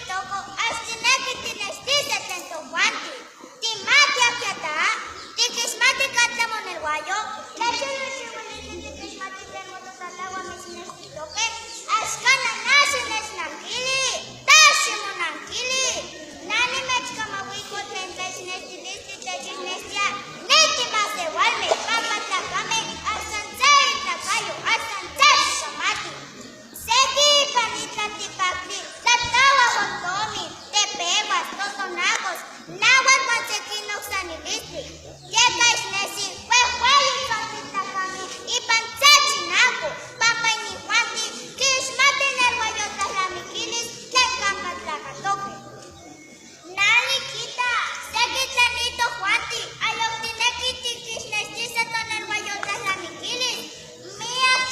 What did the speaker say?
Toco, ax tijnequi tijnextise tlen tojuanti. Timati ajqueya ta? Tiquixmati catli monelhuayo? ¿Tlaque chihuilistli tiquixmati tlen mototatahua mitznextijtoque? Ax cana na xinechnanquili, ta ximonanquili. Na nimechcamahuico tlen tlaixnextilistli techixnextía ni timasehualme pampa tlacame ax san se itlacayo, ax san se ticamatij. Sequin ipan ni tlaltipactli tlatlahuaj otomi, tepehuas, totonacos, nahuatl huan sequinoc sanilistli.